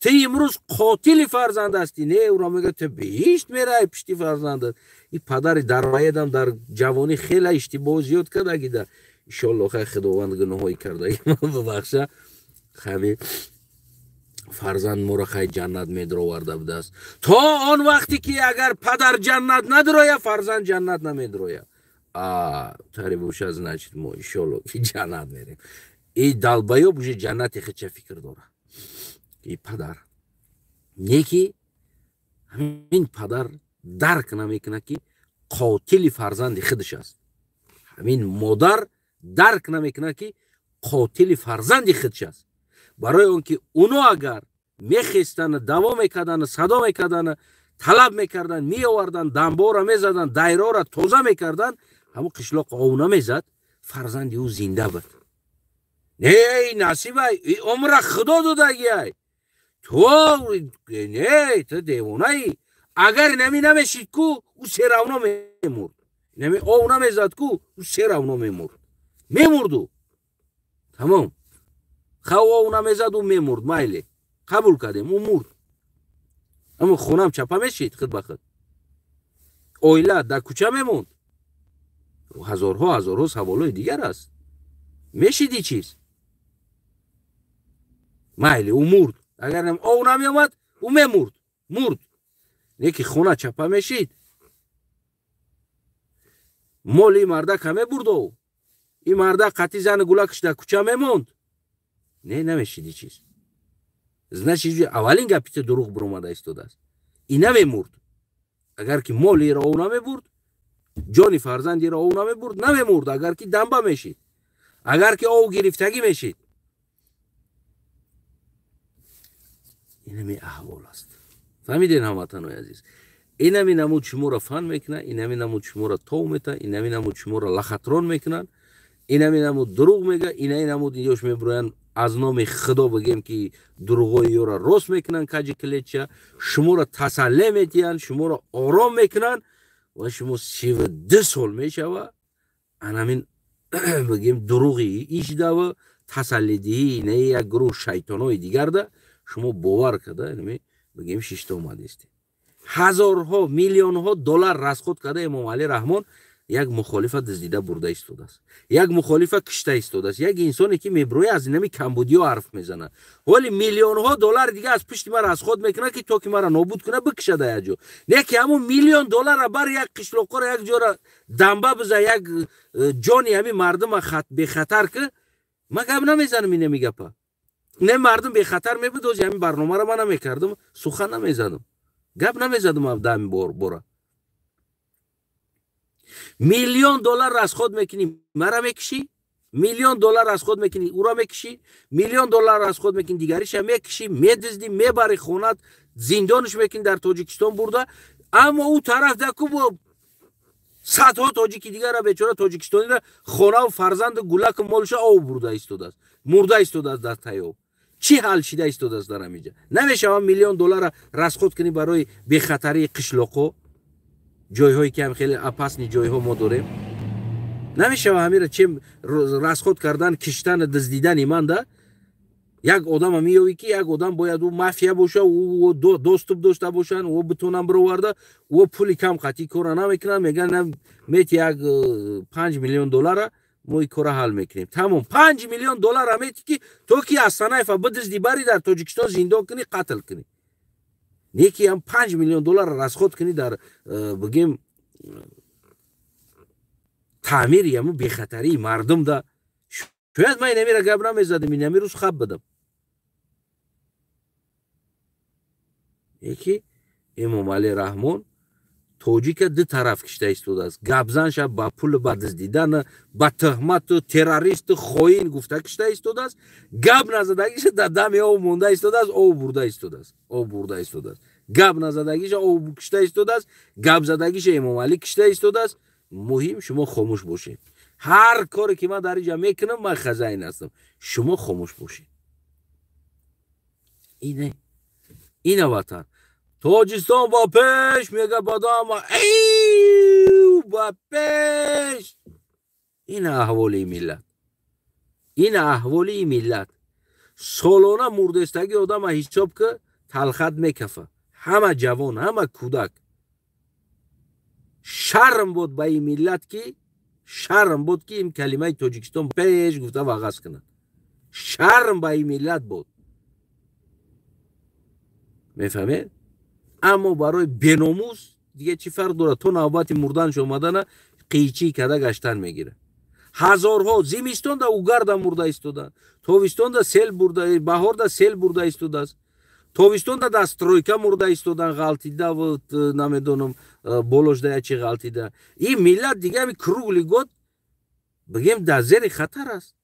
ту имрӯз қотили фарзанд ҳастӣ. Не, ӯро мега, ту биҳишт мерай пишти фарзандат. И падари дарваедам дар ҷавонӣ хеле иштибоҳ зиёд кардагида. Иншолло, хай, Худованд гуноҳҳои кардаги бибахша. Хами фарзанд моро хай ҷаннат медроварда будааст. То он вақте ки агар падар ҷаннат надроя, фарзанд ҷаннат намедроя. Тари боша, значит, мо иншолло ки ҷаннат мерем. И долбоёб уже ҷаннати худша фикр дорад. И падар не, ки ҳамин падар дарк намекунад, ки қотили фарзанди худаш аст. Ҳамин модар дарк намекунад, ки қотили фарзанди худаш аст, барои он ки уно агар мехестану даво мекардану садо мекардану талаб мекарданд, меоварданд, дамбора мезаданд, дайрора тоза мекарданд, ҳамун қишлоқ ов намезад, фарзанди ӯ зинда буд. Не, насибай, умра Худо додагиай, ту не, ту девонаи. Агар нами намешид ку, ӯ всё равно мемурд. Нами ов намезад ку, ӯ всё равно мемурд, мемурду тамом. Хав, ов намезад, ӯ мемурд, майли, қабул кардем, ӯ мурд. Аммо хонам чапа мешид худ ба худ, оила дар кӯча мемонд. Ҳазорҳо ҳазорҳо саволҳои дигар аст. Мешиди чиз? Майли, ӯ мурд. Агар ов намеомад, ӯ мемурд, мурд. Не ки хона чапа мешид, моли мардака мебурд ов, ин мардак қатъи зану гулакаш дар кӯча мемонд. Не, намешиди чиз. Значит, аввалин гапи ту дурӯғ биромада истодааст. И намемурд. Агар ки молиро ов намебурд, ҷони фарзандиро ов намебурд, намемурд. Агар ки дамба мешид, агар ки ов гирифтагӣ мешид. Инами аҳвол аст. Фаҳмиден, ҳамватанои азиз? Инами намуд шуморо фан мекунад, инами намуд шуморо тов метаҳад, инами намуд шуморо лахатрон мекунанд, инами намуд дурӯғ мега, инаи намуд ёш мебироянд аз номи худо, бигем ки дурӯғҳои ёро рост мекунанд, каҷи клетча шуморо тасалле метиҳанд, шуморо ором мекунанд ва шумо 32 сол мешава анамин бигем дурӯғи ишдава тасаллидиҳии инаи як гурӯҳ шайтонои дигарда шумо бовар карда инами бигем шишта омадистед. Ҳазорҳо миллионҳо доллар расход карда Эмомалӣ Раҳмон як мухолифа дуздида бурда истодааст, як мухолифа кишта истодааст, як инсоне ки меброя аз инами камбудиё ҳарф мезанад. Вале миллионҳо доллар дига аз пушти мара расход мекунад ки то ки мара нобуд кунад, бикишада як ҷо. Не ки ҳамун миллион долларра бар як қишлоққора як ҷора дамба биза, як ҷони ҳами мардума бехатар ки ман гап намезанам. Инами гапа не, мардум бехатар мебуд, ози ҳамин барномаро ман намекардам, сухан намезадам, гап намезадам дар ҳамин бора. Миллион доллар расход мекунӣ, мара мекишӣ, миллион доллар расход мекунӣ, ӯро мекишӣ, миллион доллар расход мекунӣ, дигариша мекишӣ, медуздӣ, мебарӣ хонат, зиндонш мекунӣ дар Тоҷикистон бурда. Аммо ӯ тараф даку бо садҳо тоҷики дигара бечора тоҷикистонира хонаву фарзанду гулаку молша ов бурда истодааст, мурда истодааст дар таи об. Чӣ ҳал шида истодааст дар ҳаминҷа? Намешавад миллион долларра расход кунӣ барои бехатарии қишлоқҳо, ҷойҳое ки ҳам хеле опасный ҷойҳо мо дорем. Намешава ҳамира чем расход кардан, киштану дуздидани манда. Як одама меёвӣ ки як одам бояд ӯ мафия боша, ӯ доступ дошта бошанд, ӯ битонам бироварда, ӯ пули кам қатъи кора намекунад. Мегӯянд, мети як 5 миллион доллара, мо ин кора ҳал мекунем. Тамом, 5 миллион доллара мети ки то ки аз Санаева бидузди, бари дар Тоҷикистон зиндон кунӣ, қатл кунӣ. Не ки ҳам 5 миллион доллар расход кунӣ дар бигем таъмири ҳамун бехатарии мардум да. Шояд ман инамира гап намезадам, инами рӯз хаб будам. Яки Эмомалӣ Раҳмон тоҷика ду тараф кишта истодааст. Гапзанша ба пулу ба дуздидан, ба тӯҳмату террористу хоин гуфта кишта истодааст. Гап назадагиша дар дами ов монда истодааст, ов бурда истодааст, ов бурда истодааст. Гап назадагиша ов кишта истодааст, гап задагиша Эмомалӣ кишта истодааст. Муҳим шумо хомӯш бошед. Ҳар коре ки ман дар инҷа мекунам, ман хазайн ҳастам. Шумо хомӯш бошед. Ина ватан. Тоҷикистон ба пеш мега, бадама ба пеш. Ин аҳволи миллат, ин аҳволи миллат. Солона мурдестагӣ одама ҳисоб ки талхат мекафа. Ҳама ҷавон, ҳама кӯдак. Шарм буд ба ин миллат, ки шарм буд ки ин калимаи Тоҷикистон пеш гуфта вағаз кунад. Шарм ба ин миллат буд. Мефаҳмед? Аммо барои беномус дига чӣ фарқ дорад? То навбати мурданш омадана қийчӣ када гаштан мегирад. Ҳазорҳо зимистонда угарда мурда истоданд, тобистонда сел бурда, баҳорда сел бурда истодааст, тобистонда дар стройка мурда истоданд, ғалтида ва намедонам болошда ячи ғалтида. Ин миллат дига ҳами круглый год бигем дар зери хатар аст.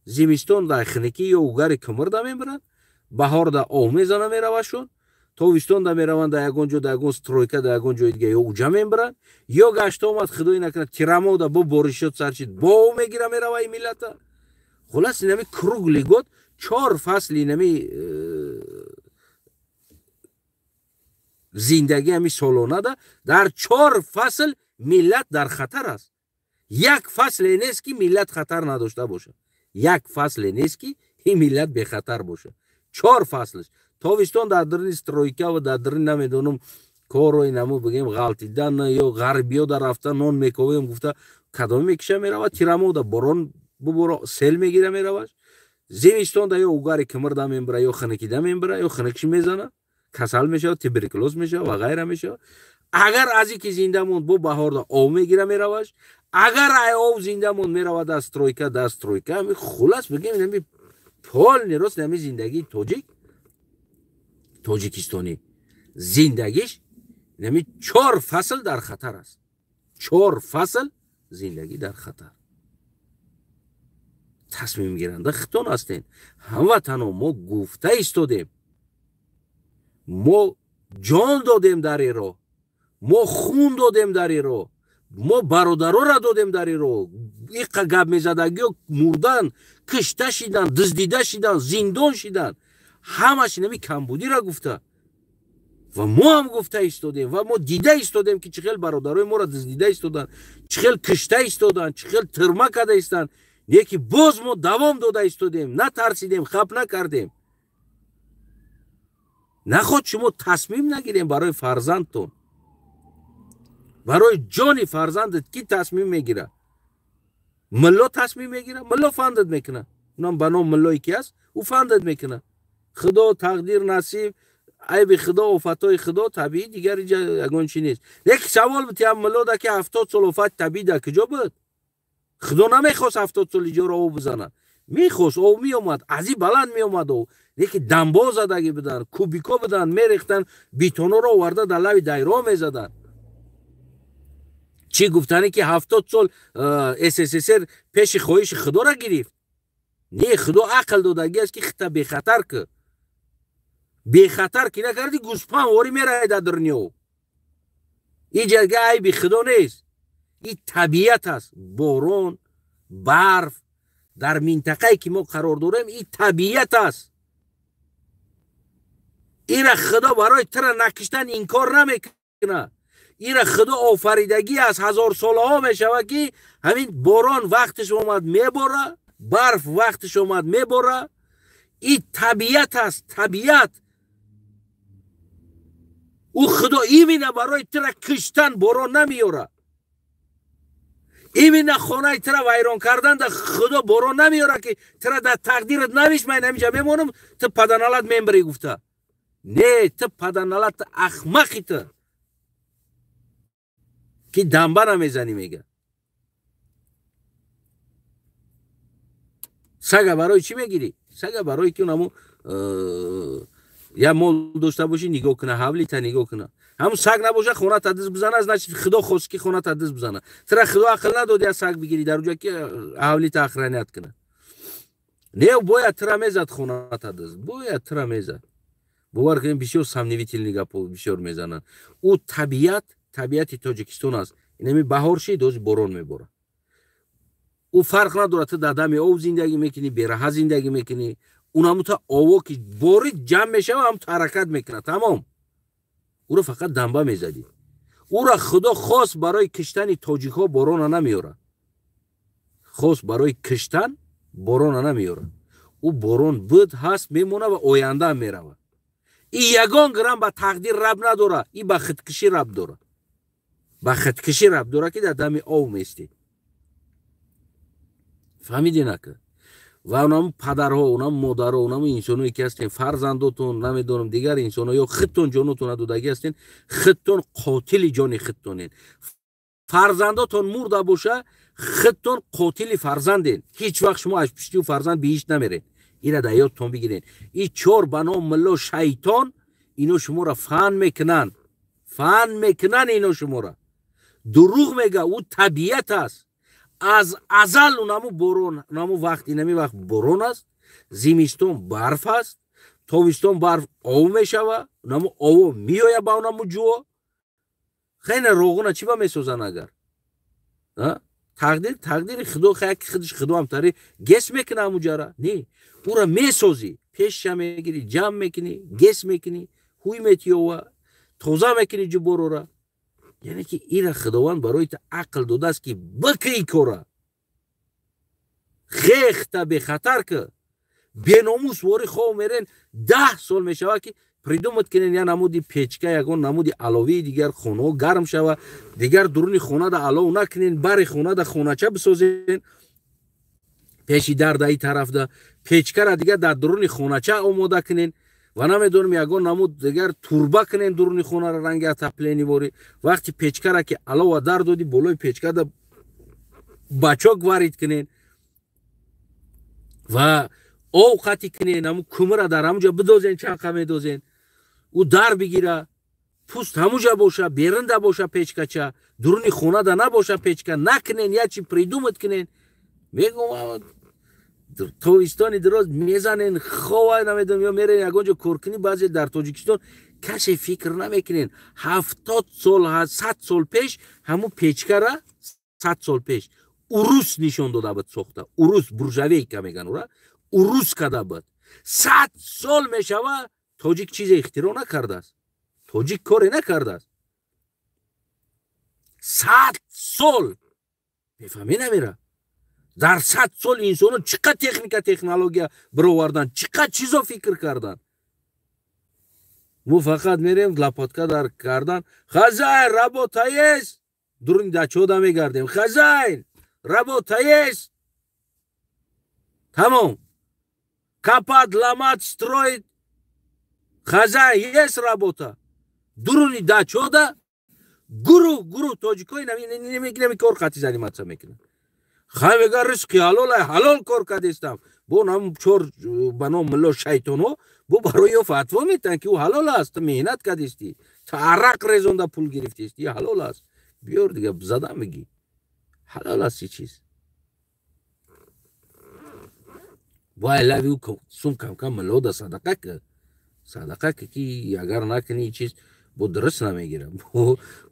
Зимистон дар хунукӣ ё угари кумирда мебаранд, баҳорда ов мезана меравашон, тобистонда мераванд дар ягон ҷо, дар ягон стройка, дар ягон ҷои дига ё уҷа мебаранд, ё гашта омад, худои накунад, тирамода бо боришот сар шид, бо ов мегира мерава ин миллата. Хулас инами круглый год 4 фасли инами зиндагӣ ҳами солонада дар 4 фасл миллат дар хатар аст. Як фасле нест ки миллат хатар надошта бошад. Як фасле нест ки ин миллат бехатар бошад. 4 фаслш. Тобистон дар дарини стройка ва дар дарини намедонам корро инаму бигем ғалтидан ё ғарбиё дар рафта нон мековем гуфта кадоме мекиша меравад. Тирамода борон буборо сел мегира меравад. Зимистон да ё угари кимирда мебара, ё хунукида мебара, ё хунукши мезана, касал мешавад, туберкулоз мешавад ва ғайра мешавад. Агар аз ки зинда монд, бо баҳорда ов мегира меравад. Агар ай ов зинда монд, меравад аз стройка дар стройка. Ами хулас бигем, ами полный рост ами зиндагии тоҷик, тоҷикистонӣ зиндагиш нами 4 фасл дар хатар аст. 4 фасл зиндагӣ дар хатар. Тасмимгиранда хитон ҳастен. Ҳамватано, мо гуфта истодем, мо ҷон додем дар ин роҳ, мо хун додем дар ин роҳ, мо бародарора додем дар ин роҳ. Иқа гап мезадагиё мурдан, кишта шидан, дуздида шидан, зиндон шидан, ҳамаш инами камбудира гуфта. Ва мо ҳам гуфта истодем ва мо дида истодем, ки чӣ хел бародарои моро дуздида истоданд, чӣ хел кишта истоданд, чӣ хел тирма карда истанд. Леки боз мо давом дода истодем, натарсидем, хап накардем. Наход шумо тасмим нагирем барои фарзандтон, барои ҷони фарзандат ки тасмим мегира? Милло тасмим мегира, милло фандат мекуна. Унам ба ном миллое ки аст, ӯ фандат мекуна. Худо, тақдир, насиб, айби худо, офатҳои худо, табиӣ, дигар иҷа ягон чи нест. Леки савол битиҳам миллода, ки 70 сол офати табиӣ дар куҷо буд? Худо намехост 70 сол иҷоро об бизанад. Мехост, об меомад, аз и баланд меомад об, леки дамбо задагӣ буданд, кубико буданд, мерехтанд, бетонҳоро оварда дар лави дайро мезаданд. Чӣ гуфтанӣ, ки 70 сол СССР пеши хоҳиши худоро гирифт? Не, худо ақл додагӣ аст, ки хита бехатар ки. Бехатар ки накарди, гӯспанд ворӣ меравад дар дунё. Иҷага айби худо нест, ин табиат аст. Борон, барф дар минтақае ки мо қарор дорем, ин табиат аст. Ира худо барои тура накиштан инкор намекунад. Ира худо офаридагӣ аст, ҳазорсолаҳо мешавад, ки ҳамин борон вақтиш омад мебора, барф вақтиш омад мебора. Ин табиат аст, табиат. Ӯ худо именно барои тура киштан борон намеёрад, именно хонаи тура вайрон кардан да худо борон намеёрад, ки тура дар тақдират навишт, ман ҳаминҷа мемонам, ту паданалат мембарӣ гуфта. Не, ту паданалат, ту ахмақи, ту ки дамба намезанӣ. Мега, сага барои чӣ мегирӣ? Сага барои ки унаму я мол дошта бошӣ, нигоҳ куна, ҳавлита нигоҳ куна. Ҳамун саг набоша, хоната диз бизана, значит, худо хост, ки хоната диз бизана. Тура худо ақл надод, я саг бигирӣ дар уҷа, ки ҳавлита охранять куна. Не, бояд тура мезад хоната диз, бояд тура мезад. Бовар кунед, бисёр сомневительный гапо бисёр мезананд. Ӯ табиат, табиати Тоҷикистон аст. Инами баҳор шид, ози борон меборад. Ӯ фарқ надорад, ту дар дами ов зиндагӣ мекунӣ, бераҳа зиндагӣ мекунӣ, унамута ово ки борид ҷамъ мешава, ҳамута ҳаракат мекунад, тамом. Ӯро фақат дамба мезадӣ. Ӯра худо хос барои киштани тоҷикҳо борона намеёрад, хос барои киштан борона намеёрад. Ӯ борон буд, ҳаст, мемона ва ояндаам меравад. И ягон грамм ба тақдир раб надорад, и ба хиткишӣ раб дорад, ба хиткишӣ раб дорад, ки дар дами ов местӣ. Фаҳмидӣ нака? Ва унаму падарҳо, унаму модарҳо, унаму инсоное ки ҳастен, фарзандотон, намедонам, дигар инсонҳо ё худтон ҷонотона додагӣ ҳастен, худтон қотили ҷони худтонен. Фарзандотон мурда боша, худтон қотили фарзанден. Ҳеҷ вақт шумо аз пиштию фарзанд биҳишт намеред. Ира дар ёдтон бигирен. И чор ба ном милло шайтон, ино шуморо фан мекунанд, фан мекунанд ино шуморо. Дурӯғ мега, ӯ табиат аст. Аз азал унаму борон, унаму вақт, инами вақт борон аст, зимистон барф аст, тобистон барф ов мешава, унаму ово меоя ба унаму ҷӯо. Хеле роғуна чӣ ба месозанд агар? Тақдир, тақдири худо, яки худиш худо ҳам тари гес мекуна ҳамуҷара. Не, ӯра месозӣ, пешша мегирӣ, ҷамъ мекунӣ, гес мекунӣ, ҳуй метиёва, тоза мекунӣ ҷуборора. Яъне ки ира худованд барои ту ақл додааст, ки бикӣ кора, хехта бехатар ки. Беномус вори хов мерен, 10 сол мешава ки придумать кунен я намуди печка, ягон намуди аловии дигар, хонаҳо гарм шава. Дигар дуруни хонада алов накунен, бари хонада хонача бисозен, пеши дар даи тарафда печкара дигар дар дуруни хонача омода кунен ва намедонам, ягон намуд дигар турба кунен дуруни хонара, ранги отопление вори. Вақти печкара ки алова дар додӣ, болои печкада бачок варид кунен ва овқати кунен, ҳамун кумра дар ҳамунҷа бидозен, чанқа медозен, ӯ дар бигира, пуст ҳамуҷа боша, беринда боша печкача, дуруни хонада набоша печка. Накунен, я чи придумать кунен. Мегум, тобистони дироз мезанен хова, намедонам, ё мерен ягон ҷо коркунӣ. Баъзе дар Тоҷикистон касе фикр намекунен, 70 сол, 100 сол пеш ҳамун печкара, 100 сол пеш урус нишон дода буд, сохта урус, буржуазийка меган, ура урус када буд. 100 сол мешава, тоҷик чизе ихтироъ накардааст, тоҷик коре накардааст 100 сол. Мефаҳмӣ, намера? Дар 100 сол инсоно чӣ қад техника, технология бировардан, чӣ қад чизо фикр кардан. Мо фақат мерем лопатка дар кардан, «Хозяин, работа есть?» Дуруни дачода мегардем, «Хозяин, работа есть?» Тамом, копать, ломать, строить, «Хозяин, есть работа?» Дуруни дачода гурӯҳ гурӯҳ тоҷикои нами кор қати заниматься мекунанд. Хай, мега, ризқи ҳалол, ҳалол кор кардестам. Бо нам чор ба ном мулло шайтонҳо бо барои ё фатво метиҳанд, ки ӯ ҳалол аст, ту меҳнат кардистӣ, ту арақ резонда пул гирифтистӣ, ҳалол аст, биёр дига зада мегӣ, ҳалол аст. Чи чиз бо айлави сум камкам муллода садақа ки, садақа ки агар накунӣ, чиз бо дуруст намегира.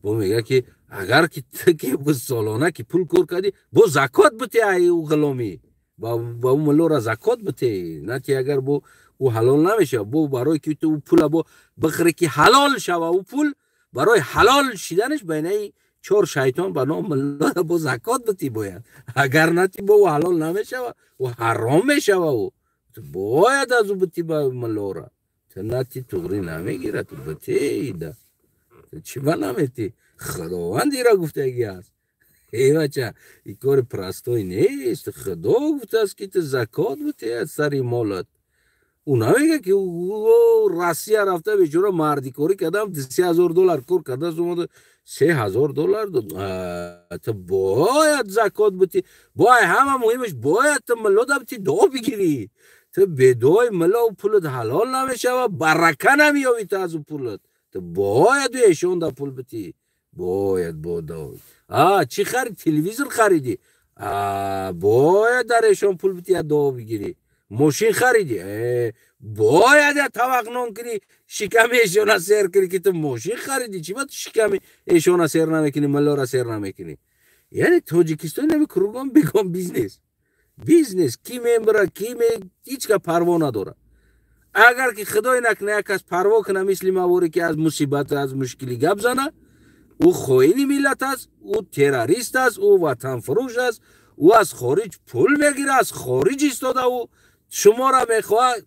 Бо мега ки агар ки ки солона ки пул кор кардӣ, бо закот бите, ай ӯ ғуломӣ ба ӯ муллора закот бите нати, агар бо ӯ ҳалол намешава. Бо барои ки ту пула бо бихӯре ки ҳалол шава, ӯ пул барои ҳалол шиданаш байнаи чор шайтон ба ном муллора бо закот бити бояд. Агар нати, бо ӯ ҳалол намешава, ӯ ҳаром мешава. Ӯ бояд аз ӯ бити ба муллора. Ту нати, туғрӣ намегирад, ту битеида, чӣ ба наметӣ? Худованд ира гуфтагӣ аст. Эй бача, и кори простой нест. Худо гуфтааст, ки ту закот бите аз сари молат. Ӯ намега ки Россия рафта, бечора мардикорӣ кардам, 3000 доллар кор кардааст, омада 3000 доллар дод. Ту бояд закот бити. Бой ҳама муҳимаш, бояд ту муллода бити, дуо бигирӣ. Ту бедуои мулло пулат ҳалол намешава, барака намеёбӣ ту аз ӯ пулат. Ту бояд эшонда пул битӣ, бояд бо а чӣ харид, телевизор харидӣ, бояд дар эшон пул битӣ, я дуо бигирӣ. Мошин харидӣ, бояд я тавақ нон кунӣ, шиками эшона сер кунӣ, ки ту мошин харидӣ. Чӣ ба ту шиками эшона сер намекунӣ, муллора сер намекунӣ? Яъне Тоҷикистон нами кругом бегом бизнес, бизнес. Ки мембира, ки ҳеҷ ка парво надорад. Агар ки худое накуна, як кас парво куна, мисли маворе ки аз мусибат, аз мушкилӣ гап зана, ӯ хоини миллат аст, ӯ террорист аст, ӯ ватанфурӯш аст, ӯ аз хориҷ пул мегирад, аз хориҷ истода ӯ шуморо мехоҳад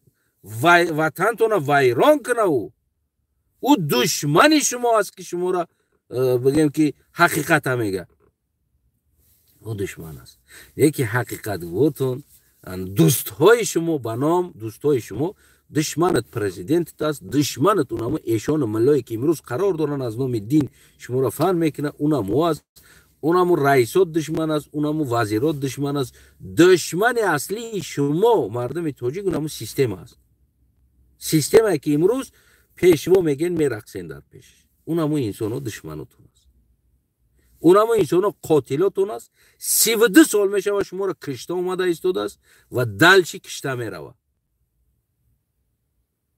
ватантона вайрон куна. Ӯ душмани шумо аст, ки шуморо бигем ки ҳақиқата мега, ӯ душман аст. Яке ҳақиқатгӯтон дӯстҳои шумо, ба ном дӯстҳои шумо, душманат президентат аст, душманат унамо эшону муллое ки имрӯз қарор доранд, аз номи дин шуморо фан мекунад, унамо аст, унамо раисот душман аст, унамо вазирот душман аст. Душмани аслии шумо, мардуми тоҷик, унамо система аст, системае ки имрӯз пешво мегӯен, мерақсен дар пеш. Унамо инсонҳо душманотон аст, унамо инсонҳо қотилотон аст. 32 сол мешава, шуморо кишта омада истодааст ва дальше кишта меравад.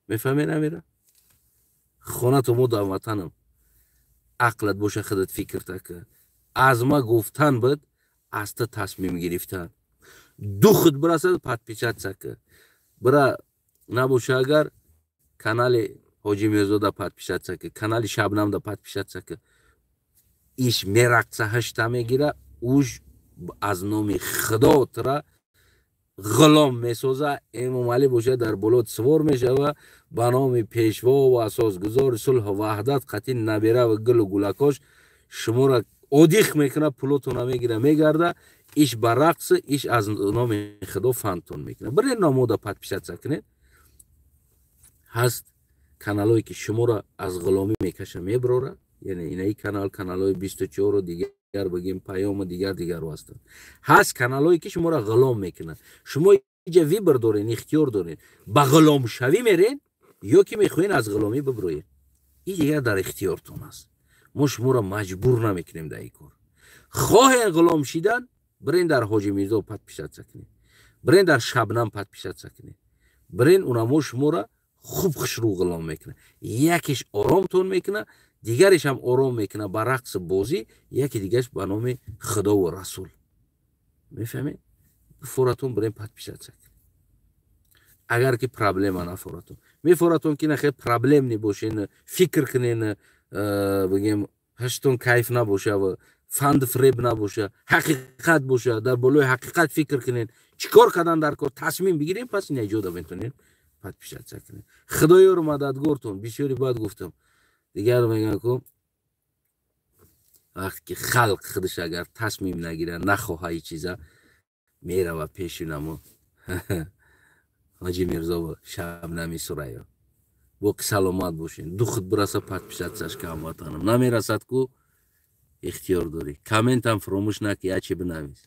Мефаҳме, намера? Хонату мо дар ватанам ақлат боша, худат фикр така. Аз ма гуфтан буд, аз ту тасмим гирифтан. Духт бирасад, подписаться ка бира. Набоша агар, канали Ҳоҷи Мирзода подписаться ка, канали Шабнамда подписаться ка. Иш мерақса, ҳашта мегира, уш аз номи Худо тура. Ғулом месоза. Эмомалӣ бошад, дар болот сувор мешава, ба номи пешво ва асосгузори сулҳу ваҳдат қатъи набера ва гулу гулакош шуморо одих мекунад, пулотона мегира, мегарда, иш ба рақс, иш аз номи худо фантон мекунад. Бирен, номода подписаться кунед. Ҳаст каналое, ки шуморо аз ғуломӣ мекаша, меброра, яъне инаи канал, каналҳои 24-у дигар, бигем, паёму дигар дигару ҳастанд. Ҳаст каналҳое, ки шуморо ғулом мекунанд. Шумо иҷа выбор дорен, ихтиёр дорен: ба ғуломшавӣ мерен ё ки мехоҳен аз ғуломӣ биброед. Ин дигар дар ихтиёртон аст. Мо шуморо маҷбур намекунем дар ин кор. Хоҳен ғулом шидан, бирен дар Ҳоҷи Мирзо подписаться кунед, бирен дар Шабнам подписаться кунед, бирен, унамо шуморо хуб хушрӯ ғулом мекунад. Якеш оромтон мекунад, дигареш ҳам ором мекунад ба рақси бозӣ, яке дигараш ба номи худову расул. Мефаҳмед? Форатон, бирен, подписаться кунед, агар ки проблема нафоратон. Мефоратон ки нахе проблемный бошен, фикр кунен, бигем, ҳаштон кайф набоша, фанду фиреб набоша, ҳақиқат боша, дар болои ҳақиқат фикр кунен, чӣ кор кардан дар кор, тасмим бигирем, пас ин иҷода метонем подписаться кунем. Худоёру мададгортон. Бисёри бад гуфтам. Дигар мегӯям ку, вақте ки халқ худаш агар тасмим нагира, нахоҳа, и чиза мерава пеши намо Ҳоҷи Мирзо, Шабнами Сурайё. Боқи саломат бошен. Духт бираса, подписаться ш ка, ҳамватанам. Намерасад ку, ихтиёр дорӣ. Комментам фуромӯш наки, ячи бинавис.